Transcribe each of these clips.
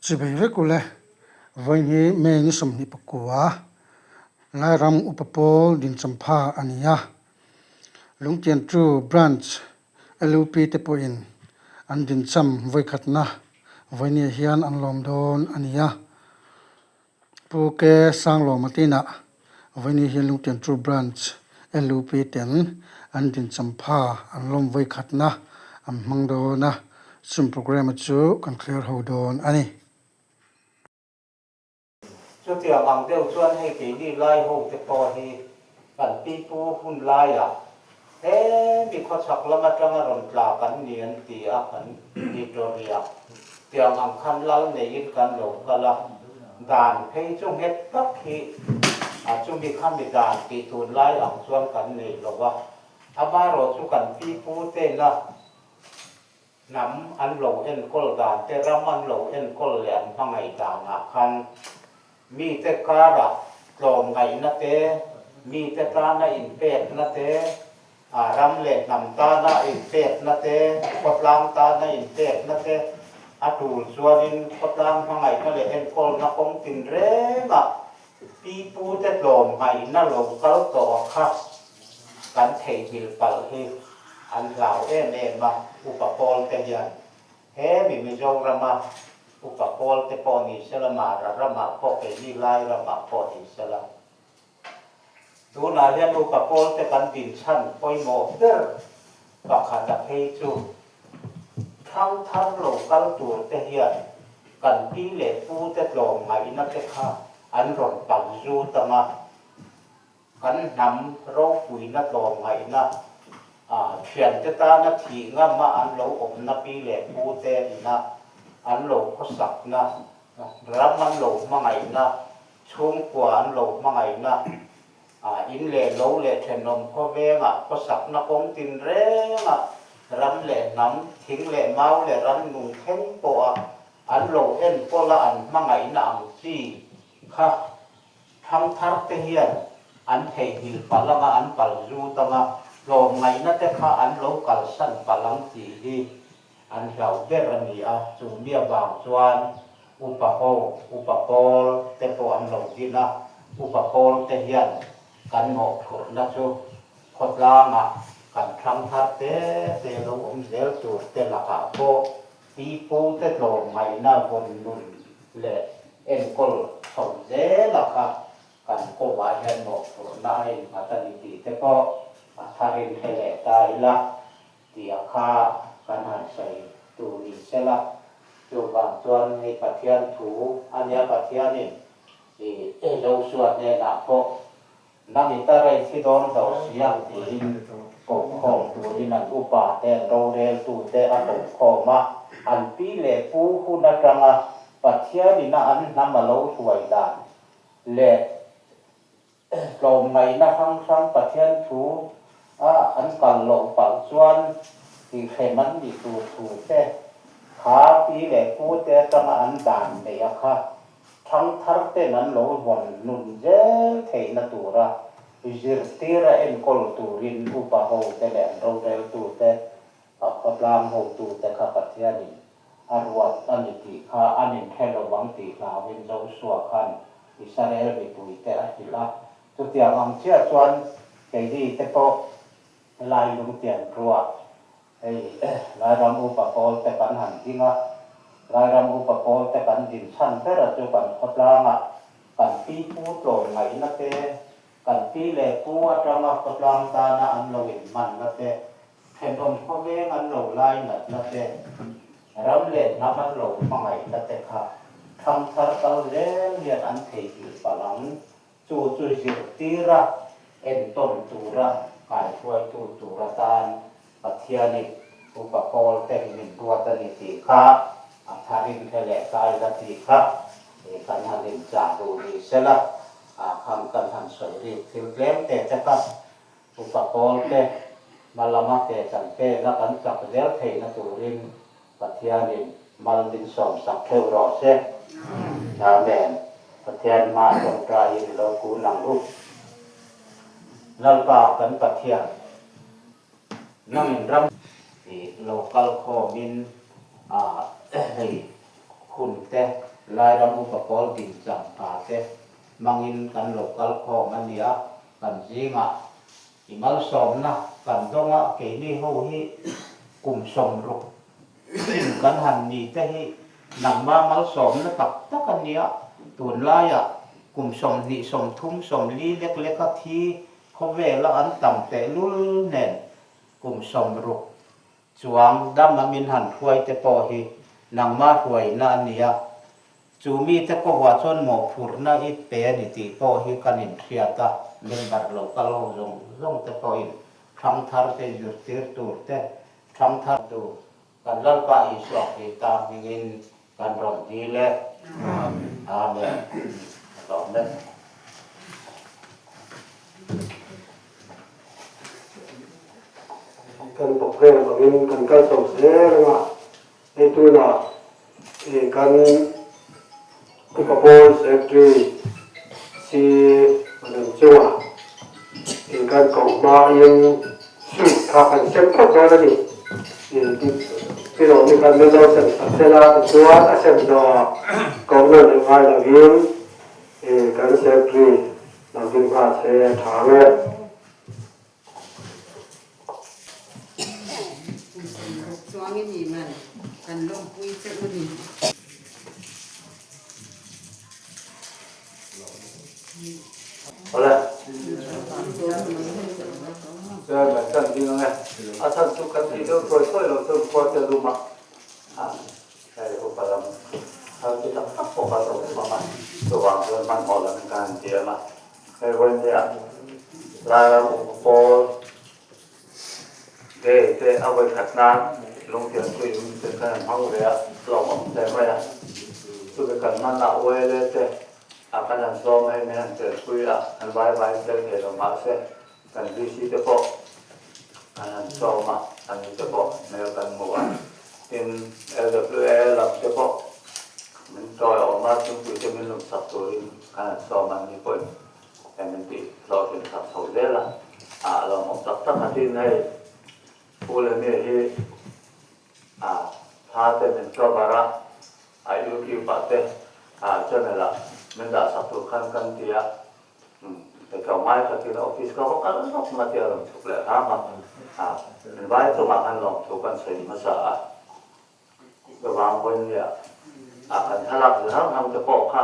Chibei vek ule, vawiin hi May ni 29, Lairam Upa Pawl Dinchampha a ni a. Lungtiantu Branch LUP te pawhin an dincham vawikhatna vawinia hian an lawm dawn a ni a. Pu K. Sanglawma tinah vawiini hian Lungtiantu Branch LUP ten an dinchampha an lawm vawikhatna an hmang dawn a, chung programme chu kan clear ho dawn a ni. Chutiang ang deuh chuan hei keini lai ho te pawh hi kan pipu hun laiah he mi khawchhak lam atanga rawn tla kan ni an ti a, kan ni tawhriah tiang ang khan lal neiin kan lo kal a, dan phei chu nghet tak hi a chumi khami dan tih tunlai ang chuan kan nei lo a, amaherawh chu kan pipu tena hnam an lo enkawl dan te, ram an lo enkawl leh an hmangaih danah khan mite karah tlawmngaihna te, mite tana inpekna te, ram leh hnam tana inpekna te, khawtlang tana inpekna te a tul chuanin khawtlang hmangaihna leh enkawlna kawng tinrengah pipute tlawmngaihna lo kal tawh a kha kan theihnghilh palh hi an hlau em em a, upa pawl te hian he mi Mizorama upa pawl te pawh ni sela, Mara ramah pawh keini lai ramah pawh ni sela, tunah hian upa pawl te kan din chhan pawimawh ber pakhat a phei chu thangthar lo kal tur te hian kan pi leh pu te tlawmngaihna te kha an rawn pal zut ang a. Kan hnam ropuina tlawmngaihna, thiante tana thih ngama an lo awmna pi leh pu te ina an lo khawsakna, ram an lo hmangaihna, chhungkua an lo hmangaihna, in leh lo leh thenawm khawvengah khawsakna kawng tinrenga ram leh hnam, thing leh mau leh rannung thleng pawha an lo enkawla an hmangaihna ang chi kha Thangthar te hian an theihnghilh palh anga an pal zut anga tlawmngaihna te kha an lo kalsan palh ang tih hi an hlauh ber a ni a, chung mi avang chuan upa ho, upa pawl te pawh an lo din a, upa pawl te hian kan mawhphurhna chu khawtlangah kan thangthar te te lo awm zel tur te lakah pawh Pipu te tlawmngaihna vawn nun leh enkawl chhoh zela kha kan kawngah hian mawhphurhna a innghat a ni tih te pawh a tharin hre leh ta ila tih a kha kan han sawi tur ni sela. Chuvang chuan hei Pathian thu a nia Pathianin i Joshua hnenah pawh Nang i ta rei thi dawn lo si ang tiin kohkhawm turin an upa te an roreltute a kohkhawm a, an pi leh pu hun atanga Pathianin a an hnam a lo hruai dan leh tlawmngaihna hrang hrang Pathian thu a an kal loh palh chuan tihhrem an nih tur thu te kha pi leh pu te atanga an dan neih a kha Thangthar ten an lo vawn nun zel theihna tura zirtira enkawl turin upa hote leh an roreltute, a khawtlang hotute kha Pathianin a ruat a ni tih kha an inhre lo ang tih hlauin Joshua khan Israel mipuite a hrilh a. Chutiang ang chiah chuan keini te pawh lai lungtian ruah Hei Lairam Upa Pawl te kan han ding a, Lairam Upa Pawl te kan din chhan ber a chu kan khawtlangah kan pi pu tlawmngaihna te, kan pi leh pu atanga khawtlang tana an lo inhmanna te, thenawm khawveng an lo lainatna te, ram leh hnam an lo hmangaihna te kha thangthar kal zel hian an theihnghilh palh ang. Chu chu zirtira entawn tura kaihruaitu tur atan Pathianin Upa Paul te min ruat a ni tih kha a tharin hre leh kai la tih kha kan han inchah duh ni sela, ah khan kan han sawi rik thil tlem te te kha Upa Paul te hma lama ke kan pena kan chak zel theihna turin Pathianin mal min sawmsak theuh rawh se. Amen. Pathian hma tawngtaiin i lo kun ang u. Lalpa kan Pathian, nangin ram i lo kal khawmin hei hun te. Lairam Upa Pawl Dinchang hna te hmangin kan lo kal khawm a nia, kan zingah i malsawmna kan dawng a, keini ho hi kum 60 chin kan han ni te hi nangma malsawmna tak tak a nia, tunlaiah kum 20, 30, 40 lek leka thi khawvela an tam tehlul nen kum 60 Chuang dam a min han hruai te pawh hi nangmah hruaina a nia, chu mite kawhah chuan mawhphurhna i pe a ni tih pawh hi kan inhriat a, member lo kal ho zawng zawng te pawhin thangthar te zirtir tur te thangthar tu kan Lalpa Isua Krista hmingin kan rawn dil e. Amen. A tlawm e. Kan program angin kan kal chho zel ang a, hei tunah ih kan Upa Pawl Secretary si Madam Chunga ih kan koh hmain sweet kha kan sem phawt dawn a ni. Ih pi lawmi khan min lo sem sak sela tichuan a sem zawhah koh nawn leh ngai lovin ih kan Secretary lo ding nghal se a tha ang e. Kum 60 chuang i nih man kan lawmpui che u ni. Awle. Chairman chan ding ang e. A chhan chu kan tih deuh thawi thawi lo chuan khua te lum a. Hei upa lam thal chi tak tak pawh kha awm ang a, chuvang chuan hmanhmawh lam in kan han ti ang a. Hei vawinia Lairam upa pawl Day te a vawi khat nan lungtianpui in te kan han hmang ve a, hlauhawm hle mai a. Chumi kan hman ah ULA te a kan han sawm a hei min han telpui a, an vai vaiin tel thei lo mahse kan VC te pawh kan han sawm a, an ni te pawh hmel kan hmu a. Tin, LWA lam te pawh min tawiawm a, thingpui te min lum sak turin kan han sawm a, an ni pawhin hei min tih hlawhtlin sak chho zel a, a lawmawm tak tak a. Tin, hei Pu leh mi hi a thla te min cover a, a YouTube ah te a channel ah min dah sak tur khan kan ti a, Hetiang ngai khatin office ka va kal lawk nga tia rawn chhuk leh hram a, min vai chungah khan lawmthu kan sawi hmasa a, chuvang vawinia a kan thlalak zir hrang hrang te pawh kha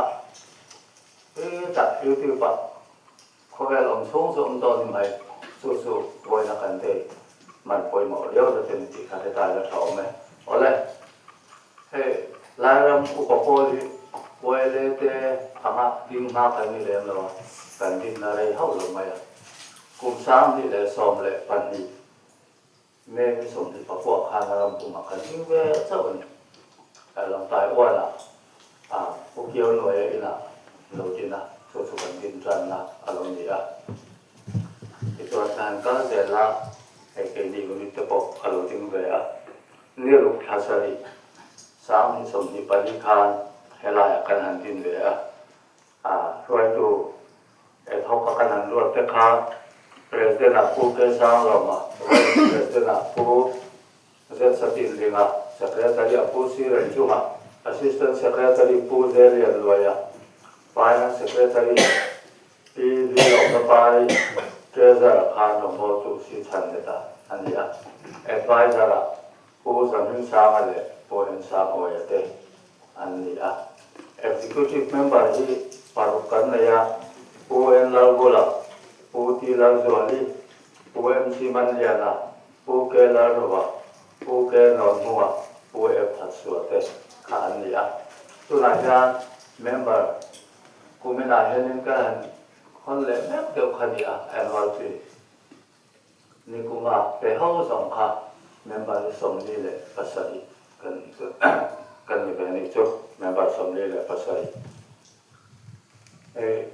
hetah YouTube ah khawvel awm chhung chu awm dawn ni mai, chu chu vawiina kan dei man pawimawh riau na te ni tih kha hetlai la tha awm e. Awle. Hei Lairam upa pawl hi YLA te anga ding hma kan ni lem lo a, kan dinna rei hauh lo mai a. Kum 2012 May ni 29 khan a ram pumah kan ding ve chauh a ni. Lawngtlai ualah a Pu Kiau Nuaia inah lo din a, chu chu kan din tanna a lo ni a. Tichuan kan han kal zel a, hei keini unit te pawh a lo ding ve a. Ni ruk thla sarih 2024 khan helaiah kan han din ve a, a hruaitu ad hoc a kan han ruat te kha President ah Pu Keizanglawma, Vice President ah Pu Zsatinlinga, Secretary ah Pu Sirenchunga, Assistant Secretary Pu Zelianluaia, Finance Secretary Pi Lilawmnapai, Treasurer khan rawngbawltu si chhan let a a ni a, Adviser ah Pu Zahminsanga leh Pu Ensangawia te an ni a. Executive Member hi paruk kan nei a, Pu N Lalbula, Pu T Lalzuali, Pu MC Manliana, Pu K Lalrova, Pu K Nawnhmunga, Pu F Thatsua te kha an ni a. Tunah hian Member Kuminah hianin ka han hawn leh mek deuh kha ni a, annual fee ni kuma pe ho zawng kha member hi 47 kan kan ni ve a nih chu, member 47. Hei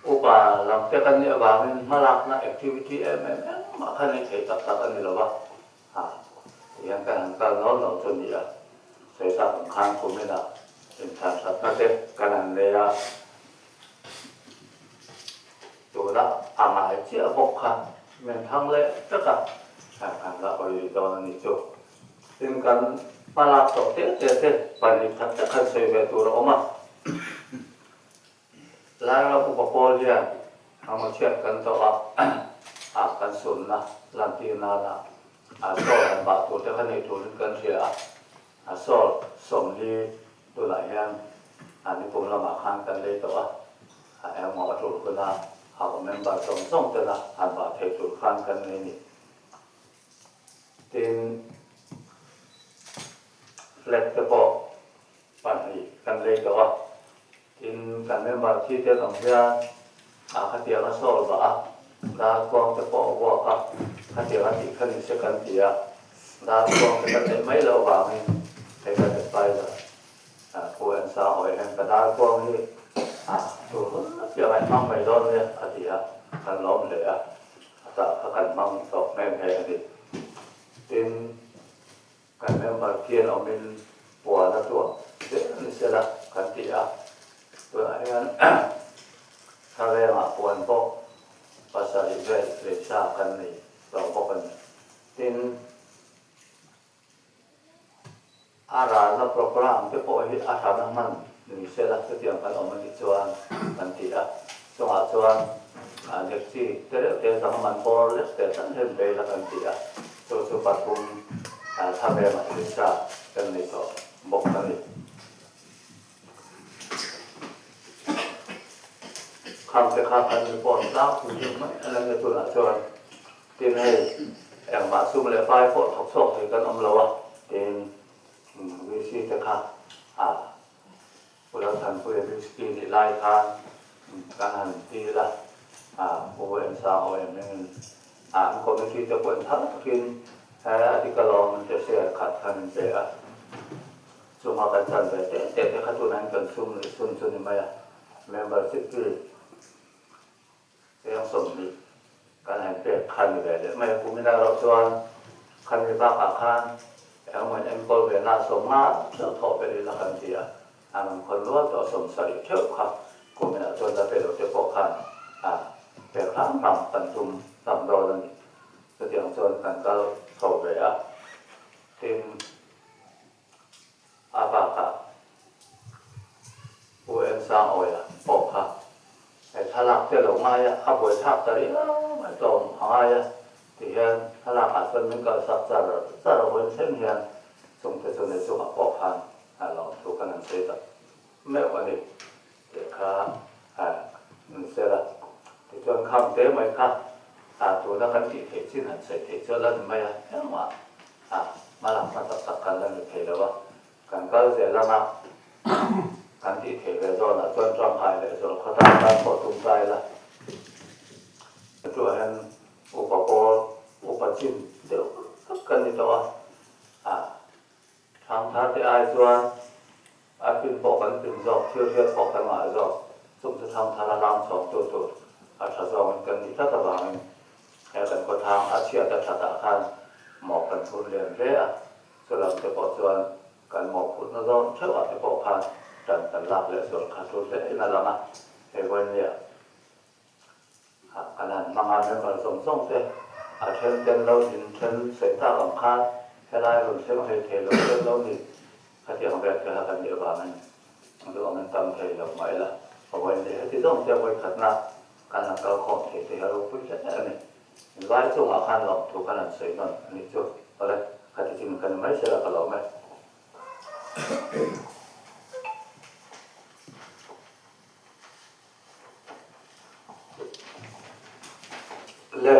upa lam te kan nih avangin hmalakna activity em em engmah kha ni thei tak tak a ni lo va, ha tihian kan han kal nawl nawl chu a ni a, sawisak ang khan kuminah Inthlan thatna te kan han nei a, tuna a ngai chiah bawk kha min thang leh vek a, kan la awih dawn a ni chu. Tin kan. Hmalak tawh te te te pahnih khat tak han sawi ve tur a awm a. Lairam upa pawl hian engmaw chhiat kan tawh a, a kan sunna lantir nana a sawl han bah tur te kha nei turin kan hria a, a sawl 40 tunah hian a nikum lamah khan kan lei tawh a, a engmaw a tul huna a member zawng zawng tena han bah thei tur khan kan nei ni. Tin, flag te pawh pahnih kan lei tawh a, tin kan member thi te ang hian a khatiang a sawl vah a, darkuang te pawh a vuak a, khatiang a tih kha ni se kan ti a, darkuang te kan neih mai loh vangin hei kan adviser Pu Ensa hawi hian ka darkuang hi a tur hun apiang a hmang mai dawn nia a ti a, kan lawm hle a. A tah kha kan hmang tawh nghe nghe a ni. Tin, kan member khian awmin puan a tuah zel a ni sela kan ti a. Tunah hian thlavengah puan pawh pasarih vel lei sa kan nei tawh bawk a ni. Tin, A ralna programme te pawh hi a hrana hman ni sela chutiang kan awm a nih chuan kan ti a. Chungah chuan Dekchi te reuh te zanga man bawr lek te tan hian bei la kan ti a. Chu chu pathum thla vengah lisa kan nei tawh bawk a ni. Khang te kha kan report tlangpui deuh mai a la nia tunah chuan. Tin hei, engmah sum leh fai pawh thawk chhuak thei kan awm lo a, tiin VC te kha a Pu Lalthanpuia VC nih lai khan kan han dil a, Pu Ensang OM in an committee te pawhin thar takin he a dik alawm an ti a, share khat khan in pe a, chunga kan chan ve teh teh te kha tunah hian kan sum leh sun chu ni mai a, membership fee. Eng 20 kan han pek kha ni ve leh mai a, kumina erawh chuan khami bakah khan engemaw enkawl ve na 50 theuh thawh belh ila kan ti a, an rawn khawn rual tawh 70 theuh kha kuminah chuan la pe lo te pawh khan a pek hram hram kan tum hlauh dawn a ni. Chutiang chuan kan kal chho ve a, tin A bakah Pu Ensang Awia pawh kha he thlalak te lo ngai a, a buaithlak ta riau mai tlawm a ngai a ti hian thlalakah chuan min kalsak char char a vawiin thleng hian chungte chu nei chungah pawh khan a lawmthu kan han sawi tak meuh a ni tih kha an sel a. Tichuan kham te mai kha tuna kan tih theih chin han sawi theih chu a la ni mai a, engmah A, hmalam hma tak tak kan la ni thei lo a, kan kal zel ang a, kan tih theih ve zawnah chuan tangkai leh zual khaw tan tan pawh tum ta ila. Chutiang hian upa pawl, upa chin deuh tak kan ni tawh a, a thangthar te ai chuan a fin pawh kan fin zawk, thil hriat pawh kan ngah zawk, chung chu thangthar a hlang chhawm tu tur a tha zawngin kan nih tlat avangin He kan khawthang a chhiat a thatah khan mawh kan phur lian hle a, chulam te pawh chuan kan mawhphurhna zawn theuh ah te pawh khan tan kan lak leh zual kha tul hle in a lang a, hei vawinia kan han hmang a member zawng zawng te a then ten lo din then sawi tak ang khan helai rawn thleng hlei thei lo ten lo ni khatiang vel te kha kan nih avangin duh angin tam thei lo mah ila a vawinia heti zawng te vawikhatna Kan han kal khawm thei te hi a ropui hle a ni. Vai chungah khan lawmthu kan han sawi nawn a nih chu. Awle, khati chin ka ni mai sela ka lawm e. Le,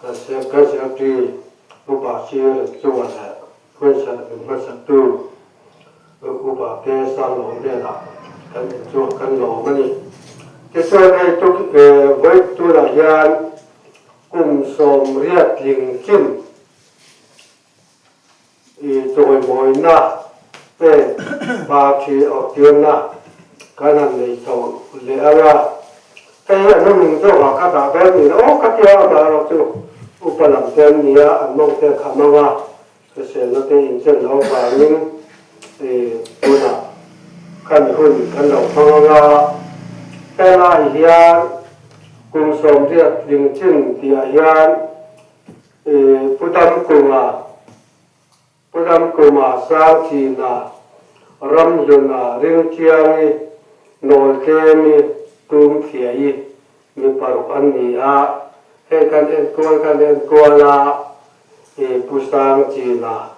kan kan secretary Upa Sir chungah leh hmaisa min hmasatu Upa te Sanglawm hnenah kan inchhuak kan lawm a ni. Tichuan hei tuk vawi tunah hian kum 80 tling chin i chawimawina pek party awhtirna kan han nei chho leh ang a. Hei an awming zawkah ka dah dawn niin aw ka tia amaherawh chu upa lam te an nia an mawng te kha mang a. Hriselna te inchen loh avangin tunah kan hun kan lo hmang ang a, helai hian kum 80 tling chin tihah hian Pu Damkunga. Pu Ramkuma Sangchina, Ramhluna Ringchiangi, Nawltlemi, Tumthiaii mi paruk an ni a. Hei kan enkual kan enkual a, i Pu Sangchina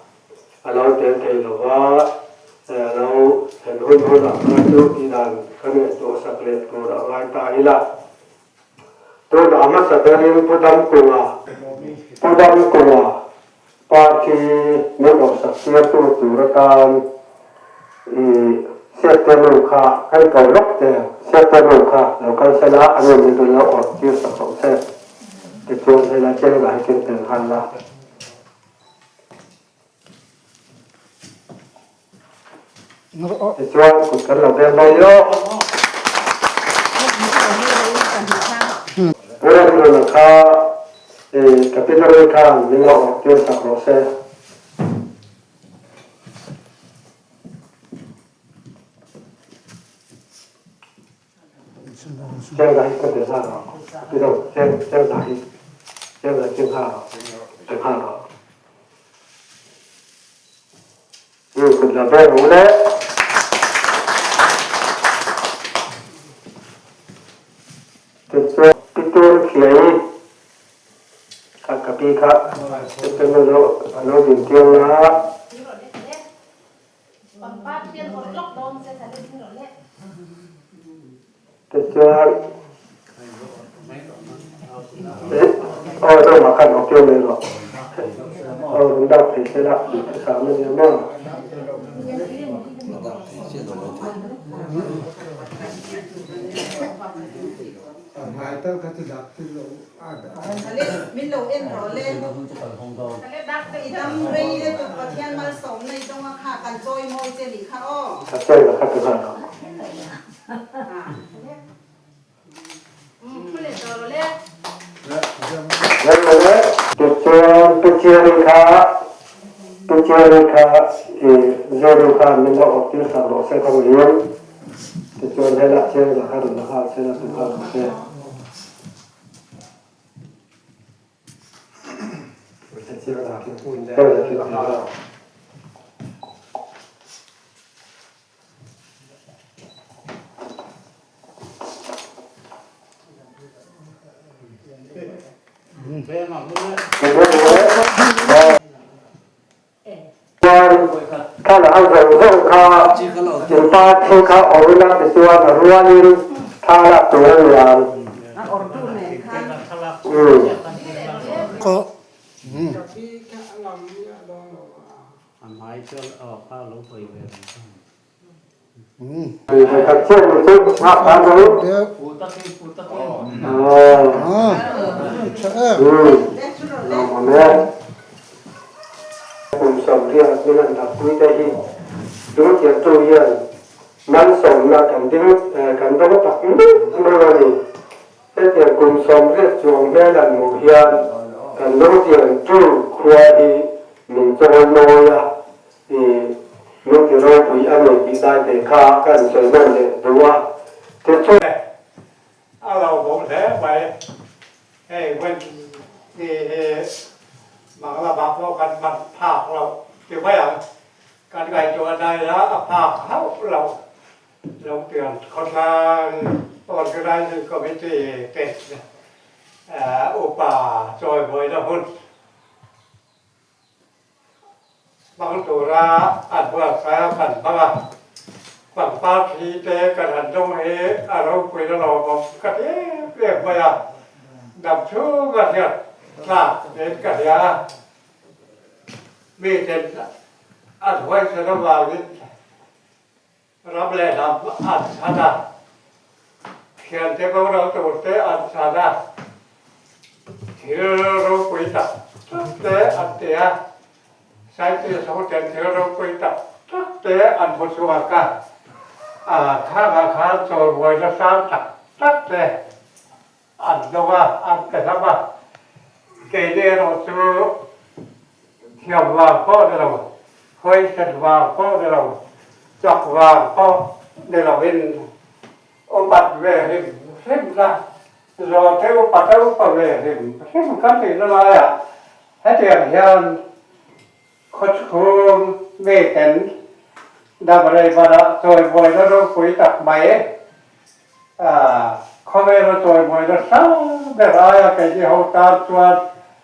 a lo tel thei lo va, a lo thlen hun hunah kha chu i dan kan ngaihtuah sak leh tur a ngai ta ila. Tunah hmasa berin Pu Damkunga, Pu Damkunga party min awmsak tirtu tur atan i Siakte nu kha kan ko lawk che, Siakte nu kha lo kal sela a nu min rawn lo awrh tir sak rawh che, tichuan helai chengah hi kin tel nghal la. Tichuan kut kan lo beng mai lawk. Pu Ramhluna kha ka pi Dawri khan min lo awrh tir sak rawh se. Cheng hi ka ti nghal rawh. Ti lo, cheng cheng hi cheng ti nghal rawh. Ti nghal rawh. Mi kut la ber u le. Tichuan pitur thiai kha ka pi kha pitur lo lo din tir la. Tichuan aw zawmah khan awk tir mai rawh. Aw rawn dak thei se la duhthusam a nia maw. Min lo en rawh le. I dam rei le tuk Pathian malsawmna i dawng a kha kan chawi mawi che nih kha aw. Ka chawi la kha ti nghal rawh. Tichuan Pu kha Pu kha i Zoru khan min lo awk tir sak rawh se ka hmu Tichuan helah chiang la kha rawn la nghal se la ti nghal rawh se. Chuan thla la ho zawng zawng kha in pa thil kha awr ila tichuan a rualin thla lak tur a ni ang. Vawikhat chiah ni chu nghak ta mai. Lawmawm e. Kum 80 min an dakpui te hi lungtiantu hian malsawmna kan ding kan dawng tak meuh meuh a ni. Hetiang kum 80 chuang hmel an hmuh hian kan lungtiantu khua hi min chawi mawi a. I nunti ropui a ni tih lai te kha ka han sawi nawn leh duh a, tichuan. A lo bo hle mai. Hei hun ni hi Bangla pawh kan hman phak loh ti mai ang. Kan ngaihtuah daia a phak hauh loh Lungpian khawtlang Organizing Committee te upa chawimawi-na hun Hmang tura an buatsaih a kan hmang a, pangpar thli te kan han dawng hi a ropui na lawmawm ka ti em em mai a, dam chhunga hriat tlak niin ka hria a, miten an huaisen avangin Ram leh hnam an chhan a, thiante boral turte an chhan a, thil ropui tak tak te an ti a, scientist hoten thil ropui tak tak te an hmu chhuak a, a thangah khan chawimawi sang tak tak te an dawng a, an pe hlauh a, keini erawh chu thiam vang pawh ni lo, hawiset vang pawh ni lo, chak vang pawh ni loin upat ve hrim hrim na, zawhte upat a upa ve hrim hrim kan tihna laiah hetiang hian. Khawchhung miten damrei banah chawimawina ropui tak mai khawvela chawimawina hrang ber aia keini ho tan chuan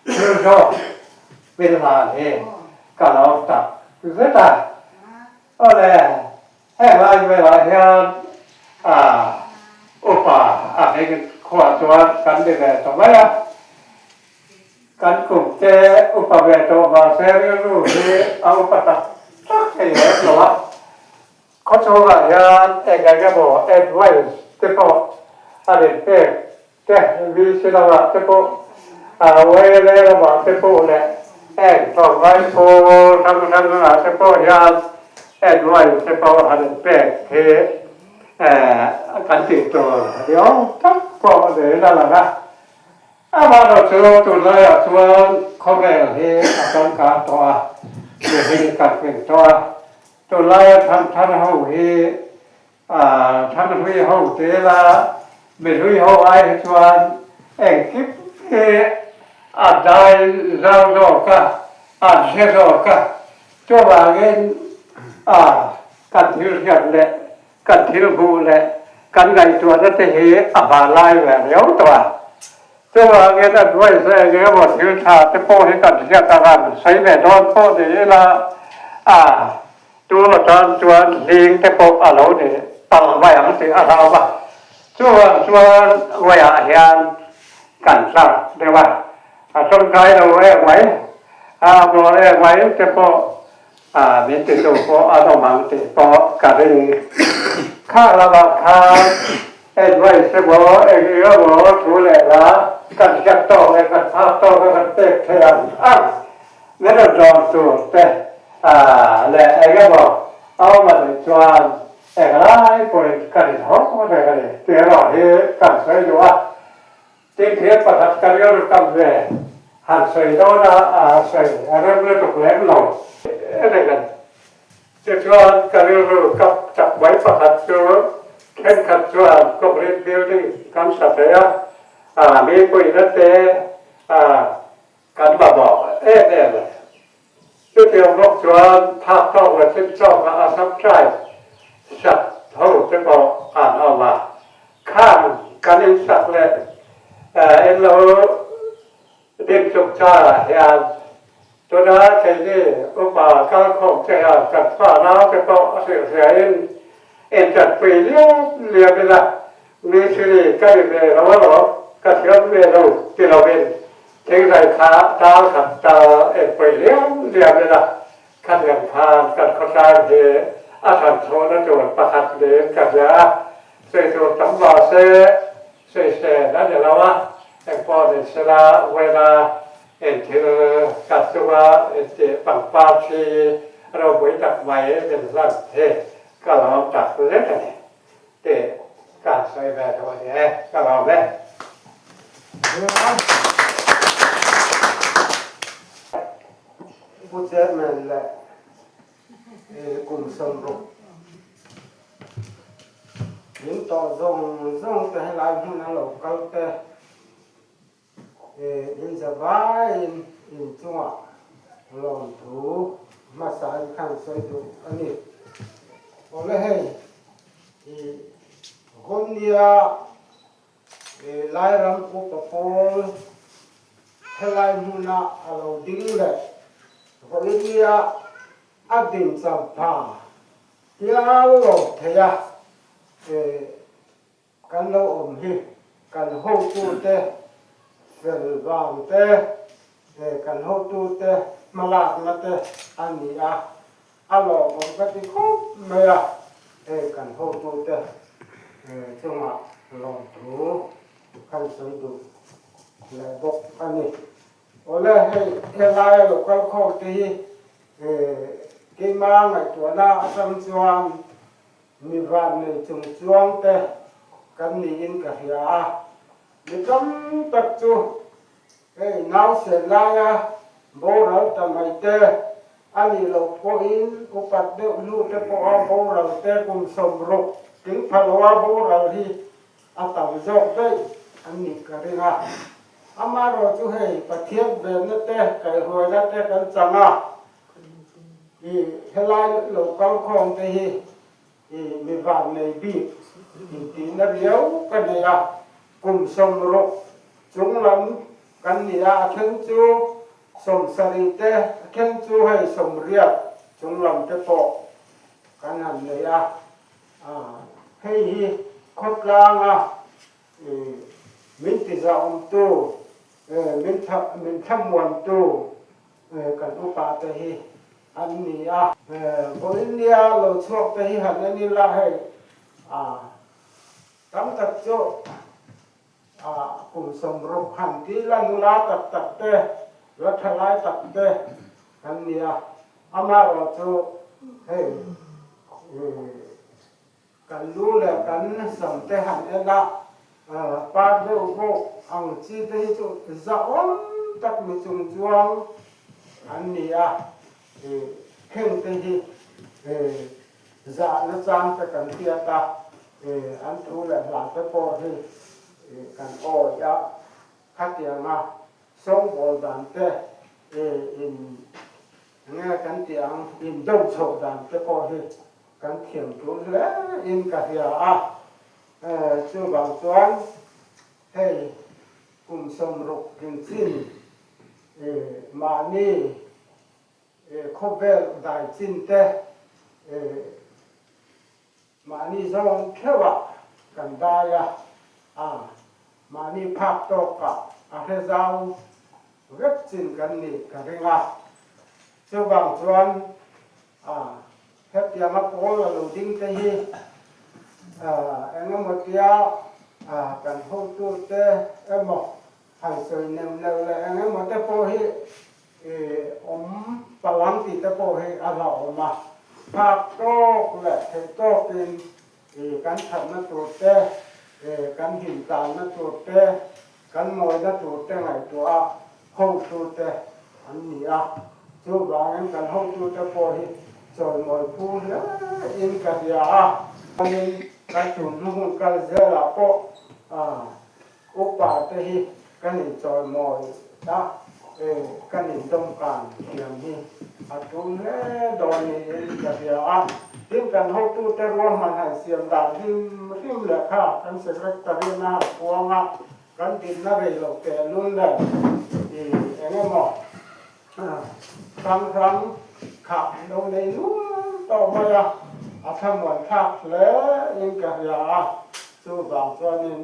thil zawk min hlan hi ka lo tak zet a. Awle, heng lai velah hian upa a hming khuah chuan kan ni ve ta mai a. Kan kum te upa ve tawh mahse rilru hi a upa tak tak thei lem lo a. Khawchhungah hian eng eng emaw advice te pawh a rin pek te, VC lamah te pawh, YLA lamah te pawh leh eng tlawmngai pawl hrang hrangah te pawh hian advice te pawh a rin pek hi kan tih tur ni awm tak pawh niin a lang a. Amaherawh chu tunlaiah chuan khawvel hi a changkang tawh a, mihring kan hming tawh a. Tunlaia thangthar ho hi thanghlui ho tela mihlui ho ai hi chuan engkim hi a dai zau zawk a, an hre zawk a. Chuvangin kan thil hriat leh Kan thil hmuh leh kan ngaihtuahna te hi a hmanlai ve riau tawh a. Chuvangin advice eng emaw thil tha te pawh hi kan hriat ang an sawi ve dawn pawh ni ila a tul atan chuan hling te pawh a lo ni pang mai ang tih a hlauh a. Chuvang chuan vawiah hian kan tlak deuh a, a tawngtai lo em mai, a mawl em mai te pawh A min titu pawh an awm ang tih pawh ka ring. Kha lamah khan advice emaw eng eng emaw thu leh hla kan hriat tawk leh kan phak tawk a kan pek thei ang ang min rawn dawn tur te leh eng emaw a awm a nih chuan englai pawhin kan inhawng reng a ni tih erawh hi kan sawi duh a. Tin, thil pakhat ka rilru tam ve han sawi dawn a, sawi a rem lutuk lem lo reng a ni. Tichuan, ka rilru kap chak mai pakhat chu thenkhat chuan concrete building kan sa thei a, mi puihna te kan mamawh em em a ni. Chutiang bawk chuan phak tawk leh chim tawk a Assam tribe sak ho te pawh an awm a, khang kan in sak leh in lo din chung charah hian tuna keini upa kalkhawm te hian kan fa nau te pawh a hrilhhria in intanpui liam liam ila Misiri ka ni ve lo alawm, ka thiam ve lo ti lovin thingzai kha tal khat tal enpui liam liam ila khatiang khan kan khawtlang hi a than chhuahna tur pakhat niin ka hria a, sawi tur tam vah se sawi sen a ni lo a, engpawh ni sela wena enthil kan chunga intih pangpar thi ropui tak mai min hlan hi ka lawm tak zet a ni. Tih kan sawi ve duh a ni e, ka lawm e. Pu Chairman leh kum 60 min tawh zawng zawng te helai hmun a lo kal te In zavaiin in chungah lawmthu hmasa in khan sawi duh a ni. Awle hei i Gonia i Lairam upa pawl helai hmuna a lo ding leh Gonia a din champha hial lo thei a Kan lo awm hi kan hotute fel vang te leh kan hotute hmalakna te a ni a, a lawmawm ka ti khawp mai a, hei kan hotute chungah lawmthu kan sawi duh leh bawk a ni. Awle hei helaia local court te hi keima ngaihtuahna atang chuan Mi van nei chung chuang te kan niin ka hria a, mi tam tak chu hei nausen laia boral ta mai te a nih loh pawhin upat deuh hnu te pawha boral te kum 60 tling pha loa boral hi a tam zawk daih an nih ka ring a. Amaherawhchu hei Pathian venna te, kaihhruaina te kan chang a. I helai lo kal khawm te hi i mi van nei bik intihna riau ka nei a, kum 60 chung lam kan ni a, a then chu 70 te, a then chu hei 80 chung lam te pawh kan han nei a. Hei hi khawtlanga min tizahawmtu, min thlamuantu kan upa te hi an ni a. Vawiin nia lo chhuak te hi han en ila hei tam tak chu kum 60 han tih la nula tak tak te, la thalai tak te kan ni a. Amaherawhchu hei kan lu leh kan sam te han en a, par deuh bawk ang chi te hi chu zahawm tak mi chung chuang an ni a, heng te hi zahna chang te kan hriat a, an thu leh hla te pawh hi kan awih a, khatianga sawngbawl dan te in nge kan tih ang in do chhoh dan te pawh hi kan thiam tul hle in ka hria a. Chuvang chuan hei kum 60 tling chin mahni khawvel dai chin te Mahni zawng theuhah kan dai a, a mahni phak tawkah a hre zau vek chin kan nih ka ring a. Chuvang chuan a hetianga pawl a lo ding te hi eng emaw tia kan hotute emaw han sawi neuh neuh leh eng emaw te pawh hi awm palang tih te pawh hi a hlauhawm a, phak tawk leh theih tawkin kan thatna tur te, kan himtlanna tur te, kan mawina tur te ngaihtuah a hotu te an ni a, chuvangin kan hotu te pawh hi chawimawi phu hle in ka hria a. Chuanin kan tun hnu hun kal zelah pawh Upa te hi kan inchawimawi a, kan indawmkan thiam hi a tul hle dawn niin ka hria a. Tin, kan hotute ruahman han siam dan hrim hrim leh kha kan Secretary na han puang a, kan dinna rei loh tehlul leh i eng emaw hrang hrang kha an lo nei nual tawh mai a, a thlamuan thlak hle in ka hria a, chuvang chuanin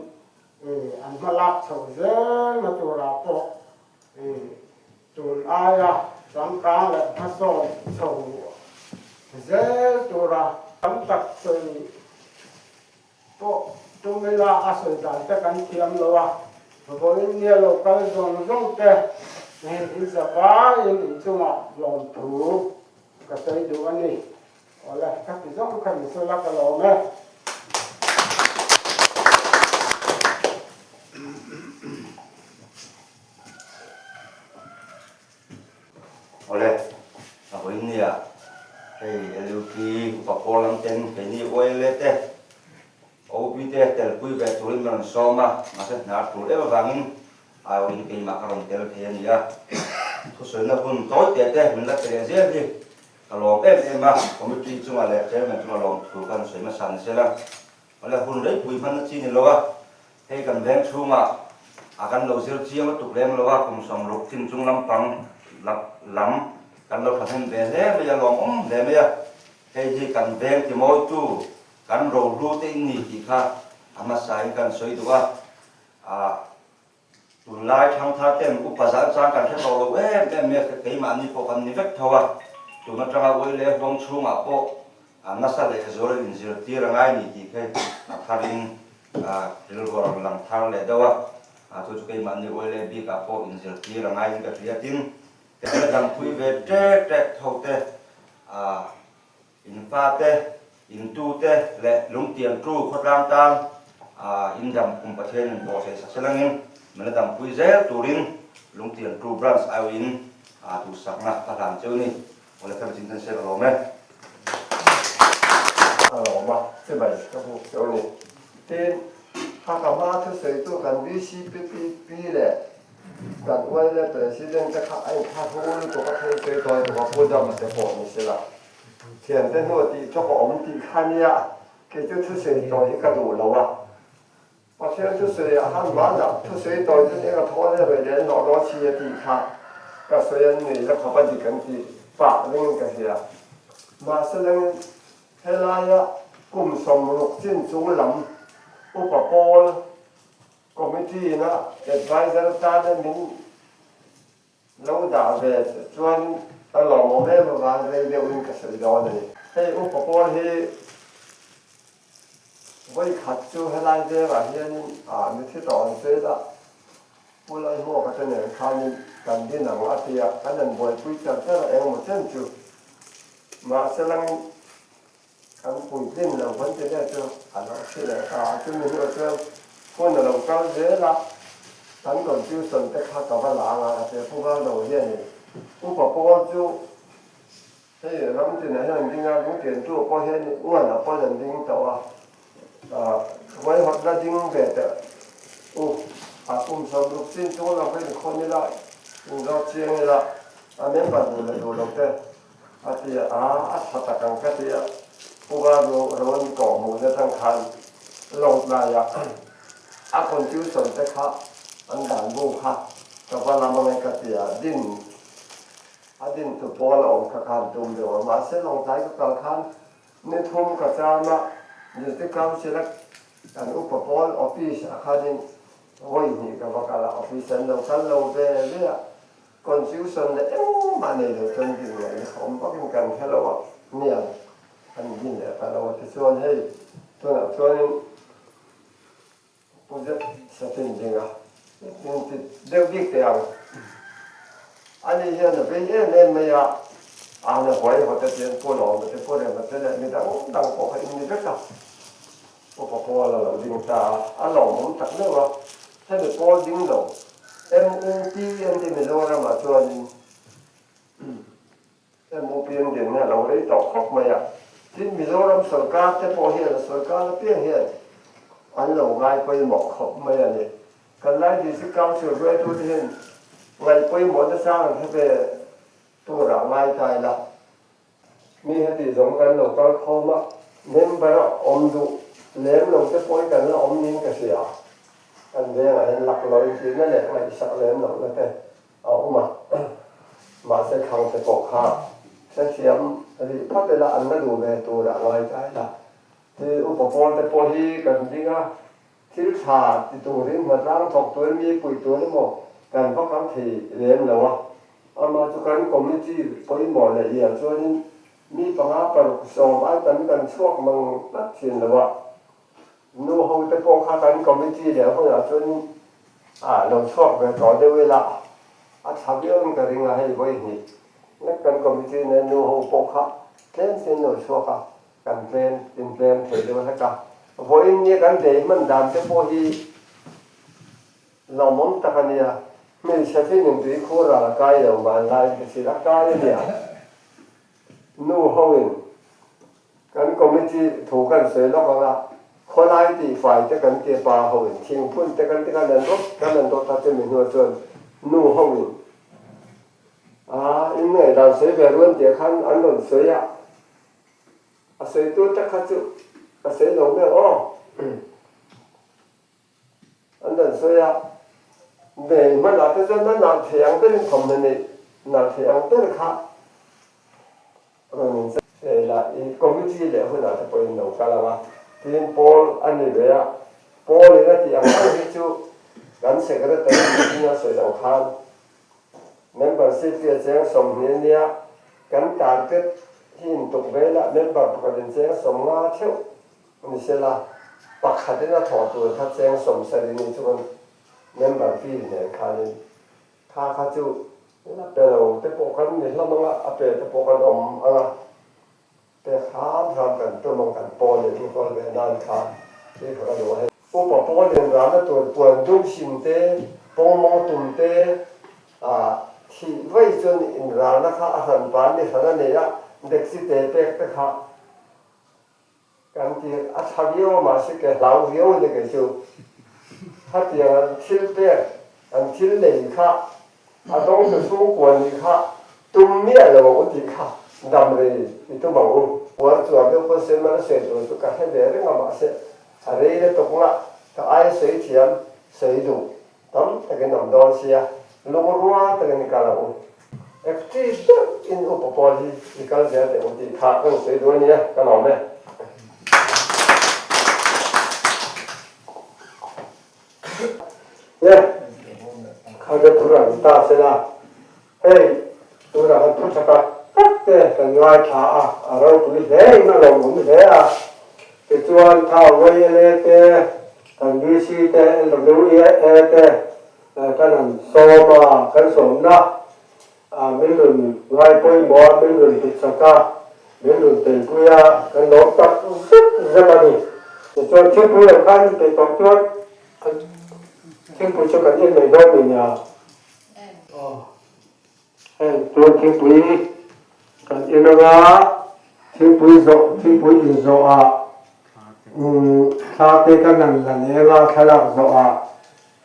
an hma lak chhoh zel na turah pawh tun aia changkang leh hmasawn chho zel tura tam tak sawi pawh tum ila a sawi dan te kan thiam lo a, vawiin nia lo kal zawng zawng te in zavaiin inchungah lawmthu ka sawi duh a ni. Awle, ka ti zawng kha ni sela ka lawm e. Awle, a vawiin nia hei LUP upa pawl lam ten keini OLA te OB te telpui ve turin min rawn sawm a, mahse hnar tur em avangin aiawhin keimah ka rawn tel thei a ni a, thusawina hun tawi te te min la pe leh zel hi Ka lawm em em a, committee chunga leh chairman chunga lawm thu kan sawi hmasa ni sela, awle hun reipui hmanna chi ni lo a, hei kan veng chhungah a kan lo zir chiang lutuk lem lo a, kum 60 chin chung lampang lam kan lo thahnem ve hle mai a, lawmawm hle mai a, hei hi kan veng timawitu kan rohlu te in ni tih kha a hmasa in kan sawi duh a, ah. Tunlai thangthar ten upa zan chang kan hre tawh lo em em mai a, keimahni pawh kan ni vek tho a, tun atanga uai leh huang chhungah pawh a nasa leh zual in inzirtir a ngai ni tih kha a tharin rilru a rawn lang thar leh deuh a, chu chu keimahni uai leh bikah pawh inzirtir a ngaiin ka hria tin, kan la dangpui ve ṭek ṭek tho te In pa te, in tu te leh lungtiang tu khawtlang tan in dam kum Pathian in pawh thei sak selangin min la dampui zel turin lungtiang tu branch aiawhin duhsakna ka hlan cheu ni. Awle kha michin ten se ka lawm e. A lawm a, chibai ka hmuh cheu ni. Tin, kha ka hma thusawitu kan BCPP leh. Kan YLA President te kha a inthlahrung lutuk a thleng sawi tawi tuk a, Pu Dama te pawh ni sela. Thiante hnu tih chawk a awm tih kha nia, kei chu thusawi tawi hi ka duh lo a. Pathian thusawi ah khan vanah thusawi tawi chu eng a thaw le rei leh hnawh dawn si a tih kha ka sawi an nei la khawp a dik an tih pah ringin ka hria. Mahse lengin helaia kum 60 chin chung lam upa pawl committee ina adviser tana min lo dah ve chuan a lawmawm em avang rei deuhin ka sawi dawn a ni. Hei upa pawl hi vawi khat chu helai vengah hianin ah mithi tawh an sawi la, Pu Laihmuaka te nen khanin kan din ang a tia kan han buaipui char char a engemaw chen chu. Mahse langin kan puitlin lo kan ti leh chu a lo hre leh ta a, chumi hnuah chuan hun a lo kal zel a, kan confusion te kha ka va la ang a, he Pu Valdo hianin Upa Paul chu hei ram tinah hian an ding a, lungtiantu pawh hian uanah pawh an ding tawh a, huaihawt la ding ve teh u, a kum 60 chin chung lam kha inkhawn ila, inzawt chiang ila, a member duh leh duh lo te. A ti a, a tha tak ang ka ti a, Pu Vanu rawn kawh hmuhna tang khan Lawngtlaiah a confusion te kha an dan bu kha ka va lam ang e ka ti a, din a din tu pawl a awm kha ka han tum deuh a, mahse Lawngtlai ka kal khan ni thum ka cham a, District Council a kan upa pawl office ah khanin vawi hnih ka va kal a, office an lo kal lo ve ve a, Confusion leh engmah nei lo chuan din ngaihna kha awm vakin kan hre lo a, nia an din leh ta lo a tichuan hei tunah chuanin Pu Zet Satin ding a min ti deuh bik teh ang. Ani hian a vei em em mai a, a na huai hawt te tian Pu Lawma te Pu Rema te leh midang dang pawh kha in ni vek a, Upa Paul a lo ding ta a, a lawmawm tak meuh a, hemi Paul ding lo MUP an ti Mizoram ah chuanin MUP an din hi a lo rei tawh khawp mai a, tin Mizoram sorkar te pawh hian a sorkar apiang hian an lo ngai pawimawh khawp mai a ni. Kan Lai District Council hruaitute hian ngaih pawimawh nasa ang hre ve turah ngai ta ila. Mi heti zawng kan lo kal khawm a, member a awm duh lem lo te pawhin kan la awm niin ka hria. Kan vengah hian lak lo intihna leh ngaihsak lem lohna te a awm a, mahse thlang te pawh kha hrethiam rih phawt ila an la duh ve tur a ngai ta ila. Hi upa pawl te pawh hi kan ding a, thil tha ti turin hnatlang thawk turin mi puih tur emaw kan va kal thei lem lo a. Amah chu kan committee pawimawh leh lian chuanin mi panga paruk sawm ai tam kan chhuak mang tlat thin lo a, nu ho te pawh kha kan committee leh hunah chuanin a lo chhuak ve tawh deuh ila a tha viauin ka ring a, hei vawi hnih lek kan committee nen nu ho pawh kha tlem tin lo chhuak a, kan tlem in tlem thei deuh hlek a, vawiin nia kan bei hman dan te pawh hi Lawmawm tak a nia, hmeichhe finin tui khur ral a kai lo vanlai ka chhil a kai a nia. Nu hoin kan committee thu kan sawi lawk ang a, khawlai tihfai te kan tia pa hoin thingphun te kan ti khan an rawt kan an rawt a chumi hnuah chuan nu hoin a in ngaihdan sawi ve ruan tih khan an rawn sawi a, a sawitu tak kha chu ka sawi lo mai ang aw. An rawn sawi a, Nei hmanah te chuan a nalh thei ang berin thawmhnaw neih nalh thei ang ber kha rawn in chei la, i committee leh hunah te pawhin lo kal ang a, tiin Paul a ni ve a, Paul in a tih ang ang hi chu kan secretary meeting a sawi loh khan membership hi a cheng 20 a nia, kan target hi intuk ve la, member pakhat in cheng 50 theuh Ni sela, pakhatin a thawh tur kha cheng 70 ni chu kan member fee nen khanin kha kha chu la pe lo te pawh kan ni hlawm ang a, a pe te pawh kan awm ang a, pek hram hram kan tum ang kan pawl in enkawl ve nan kha thil kha ka duh a hei. Upa pawl in ralna tur puan dum hrim te, pawngmawng tum te, ah thih vaih chuan in ralna kha a hran pan ni hran a nei a, deksi te pek te kha Kan ti a tha viau a mahse ke hlau viau a ni kei chu. Khatiang thil pek An thil lei kha a dawngtu chhungkua nih kha tum miah lo ang u tih kha dam rei i tum ang u. Puar chuan deuh pawn sen man a sawi tur chu ka hre ve reng a mahse a rei la tawk nga ka aia sawi thiam sawi duh tam takin awm dawn sia lungrua takin i kal ang u. Active deuh in upa pawl hi i kal zel teh u tih kha ka rawn sawi duh a nia ka lawm e. Nge kha te phur an ta sela, hei tunah kan thu tha tak tak te kan ngaithla a, a ropui hle in a lawmawm hle a, tichuan kha YLA te, kan DC te, LWEA te kan han sawm a, kan sawmna min rawn ngai pawimawh a, min rawn hlut-sak a, min rawn telpui a, kan lawm tak zet zet a ni. Tichuan thingpui lo khan inpeih tawh chuan thingpui chu kan en mai dawn mi nia. Aw, hei tun thingpui kan en anga thingpui zawh thingpui inzawh ah thla te kan han la leng a, thlalak zawh ah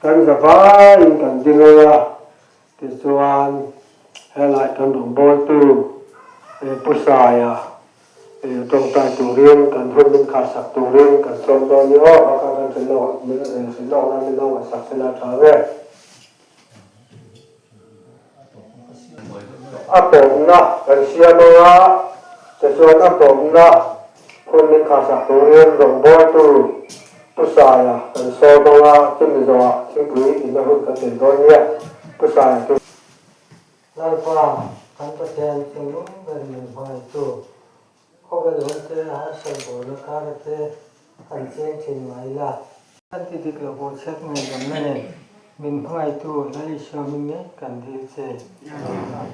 kan za vaiin kan ding anga Tichuan, helai kan rawngbawltu Pu Saia tawngtai turin kan hun min kharsak turin kan sawm dawn ni aw, baka kan hrilh lawk nan min lo ngaihsak sela tha ve. A tawpna kan siam anga, tichuan a tawpna hun min kharsak turin rawngbawltu Pu Saia kan sawm anga chumi zawhah thingpui inna hun kan nei dawn nia Pu Saia chu. Lalpa, kan Pathian chung ber min hmangaihtu, khawvel hun te, harsat bawlna kara te han cheng thin mai la. Kan ti dik lo pawh chhiat ngaihdamna nen min hmangaihtu Lal Isua hming ngei kan dil che. Amen.